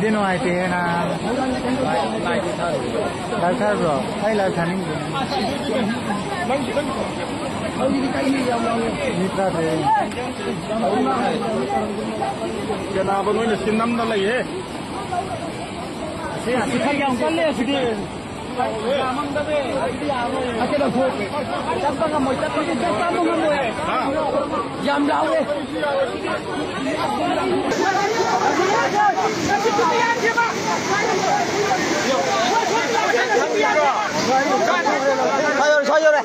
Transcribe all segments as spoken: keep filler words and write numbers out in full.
ꯁꯤ ꯅꯨꯡꯉꯥꯏꯇꯦꯍꯦ ꯅꯥ꯫ ꯂꯥꯏꯚ ꯊꯥꯕ꯭ꯔꯣ? ꯑꯩ ꯂꯥꯏꯚ ꯊꯥꯅꯤꯡꯗꯦ꯫ ꯃꯤ ꯇꯔꯥꯗꯤ꯫ ꯀꯅꯥꯕ ꯅꯣꯏꯅ ꯁꯤꯟ ꯅꯝꯗ ꯂꯩꯍꯦ꯫ ꯑꯁꯤ, ꯑꯁꯤ ꯈꯔ ꯌꯥꯝ ꯀꯜꯂꯦ ꯑꯁꯤꯗꯤ꯫ ꯆꯠꯄ ꯉꯝꯃꯣꯏ, ꯆꯠꯄ ꯉꯝꯃꯣꯏ꯫ ꯌꯥꯝ ꯂꯥꯎꯋꯦ꯫ ꯁ꯭ꯋꯥꯏ ꯌꯧꯔꯦ, ꯁ꯭ꯋꯥꯏ ꯌꯧꯔꯦ꯫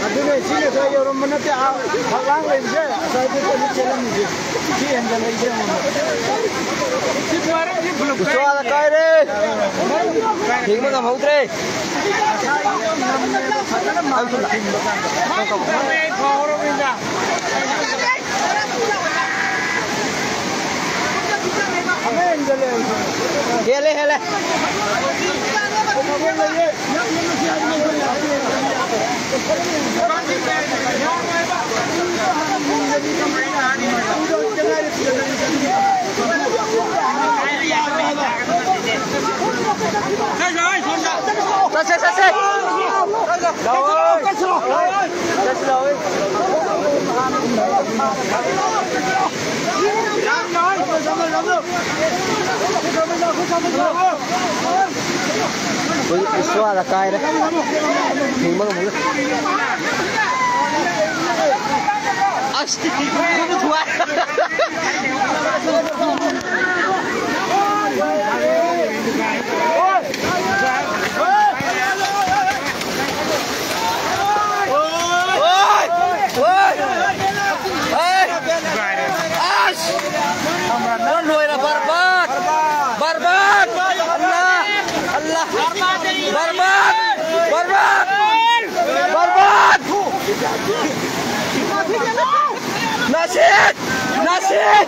ꯑꯗꯨꯅꯦ, ꯁꯤ ꯉꯁꯥꯏ ꯌꯧꯔꯝꯕ ꯅꯠꯇꯦ, ꯑꯥ, ꯐꯛꯂꯥꯡ ꯂꯩꯕꯁꯦ, ꯉꯁꯥꯏꯗꯤ ꯀꯩꯅꯣ ꯆꯦꯜꯂꯝꯃꯤꯁꯦ꯫ ꯁꯤ ꯍꯦꯟꯖꯜꯂꯛꯏꯁꯦ ꯌꯦꯡꯉꯣ꯫ ꯎꯁꯣꯏꯗ ꯀꯥꯏꯔꯦ꯫ ꯊꯦꯡꯕ ꯉꯝꯍꯧꯗ꯭ꯔꯦ꯫ ꯍꯦꯜꯂꯦ, ꯍꯦꯜꯂꯦ꯫ ꯆꯠꯁꯦ, ꯆꯠꯁꯦ꯫ ꯆꯠꯁꯤ ꯂꯥꯛꯑꯣ꯫ ꯍꯧꯖꯤꯛ ꯏꯁꯋꯥꯗ ꯀꯥꯏꯔꯦ꯫ ꯊꯤꯡꯕ ꯉꯝꯃꯣꯏ꯫ ꯑꯁ! ꯑꯣꯏ! ꯑꯣꯏ! ꯑꯣꯏ! ꯑꯁ! ꯂꯣꯏꯔꯦ, ꯕꯔꯕꯥꯗ! ꯕꯔꯕꯥꯗ! ꯑꯜꯂꯥ! ꯑꯜꯂꯥ! ꯕꯔꯕꯥꯗ! ꯕꯔꯕꯥꯗ! ꯕꯔꯕꯥꯗ! ꯅꯥꯁꯤꯛ! ꯅꯥꯁꯤꯛ!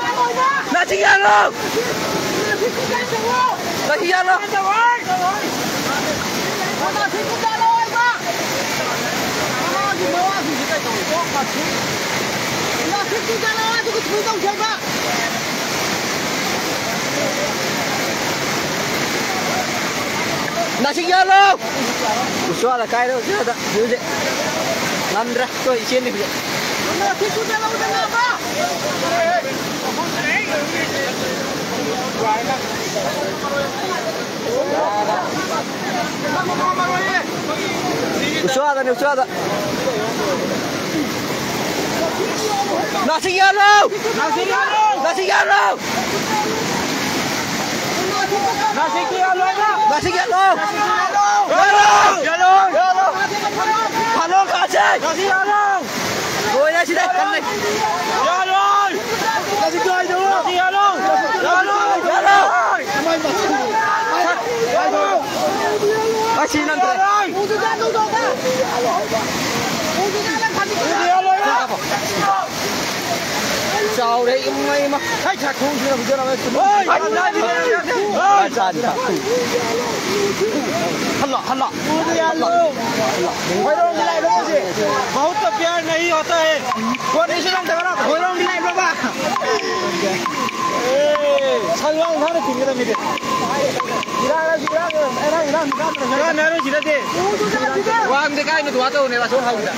ꯅꯥꯁꯤꯛ ꯌꯥꯜꯂꯣ! ꯅꯥꯁꯤꯛ ꯌꯥꯜꯂꯣ! ꯅꯥꯁꯤꯛ ꯌꯥꯜꯂꯣ! ꯎꯆꯥꯗ ꯀꯥꯏꯔꯦ, ꯎꯆꯥꯗ꯫ ꯍꯧꯖꯤꯛ ꯉꯝꯗ꯭ꯔꯦ꯫ ꯑꯩꯈꯣꯏ ꯏꯆꯦꯅꯤ ꯍꯧꯖꯤꯛ꯫ ꯎꯆꯥꯗꯅꯤ, ꯎꯆꯥꯗ꯫ ꯅꯥꯁꯤꯛ ꯌꯥꯜꯂꯣ! ꯅꯥꯁꯤꯛ ꯌꯥꯜꯂꯣ! ꯅꯥꯁꯤꯛ ꯌꯥꯜꯂꯣ! ꯅꯥꯁꯤꯛꯇꯨ ꯌꯥꯜꯂꯣ ꯍꯥꯏꯕ! ꯅꯥꯁꯤꯛ ꯌꯥꯜꯂꯣ! ꯌꯥꯜꯂꯣ! ꯌꯥꯜꯂꯣ! ꯌꯥꯜꯂꯣ! ꯐꯥꯂꯣ ꯀꯥꯁꯦ! ꯅꯥꯁꯤꯛ ꯌꯥꯜꯂꯣ! ꯂꯣꯏꯔꯦ ꯁꯤꯗ! ꯌꯥꯜꯂꯣ! ꯅꯥꯁꯤꯛꯇꯨ ꯍꯥꯏꯗꯣ! ꯅꯥꯁꯤꯛ ꯌꯥꯜꯂꯣ! ꯌꯥꯜꯂꯣ! ꯌꯥꯜꯂꯣ! ꯑꯁꯤ ꯅꯠꯇ꯭ꯔꯦ꯫ ꯆꯥꯎꯔꯦ, ꯏꯃꯥ, ꯏꯃꯥ꯫ ꯍꯩ, ꯁꯥ ꯈꯣꯡꯁꯤꯅ ꯐꯖꯅ ꯑꯃ ꯁꯨꯝ꯫ ꯍꯣꯏ, ꯍꯣꯏ, ꯍꯣꯏ꯫ Hello, hello. ꯍꯣꯏꯔꯣꯡꯒꯤ ꯂꯥꯏꯔꯕꯁꯦ ꯕꯍꯨꯠ ꯄ꯭ꯌꯥꯔ ꯅꯍꯤ ꯍꯣꯇꯥ ꯍꯦ꯫ ꯀꯣꯟ ꯏꯁꯨ ꯅꯪ ꯇꯧꯔꯣ, ꯍꯣꯏꯔꯣꯡꯒꯤ ꯂꯥꯏꯔꯕ꯫ ꯑꯦ, ꯁꯜꯋꯥꯡ ꯊꯥꯅ ꯊꯤꯡꯒꯗꯕꯅꯤꯗꯤ꯫ ꯏꯔꯥꯡ, ꯏꯔꯥꯡ, ꯏꯔꯥꯡ, ꯏꯔꯥꯡ, ꯏꯔꯥꯡ, ꯏꯔꯥꯡ꯫ ꯏꯔꯥꯡ ꯅꯥꯔꯣꯏ ꯁꯤꯗꯗꯤ꯫ ꯋꯥꯡꯗꯦ ꯀꯥꯏꯅ ꯗꯨꯋꯥ ꯇꯧꯅꯦꯕ, ꯑꯁꯣꯝ ꯍꯧꯗ꯫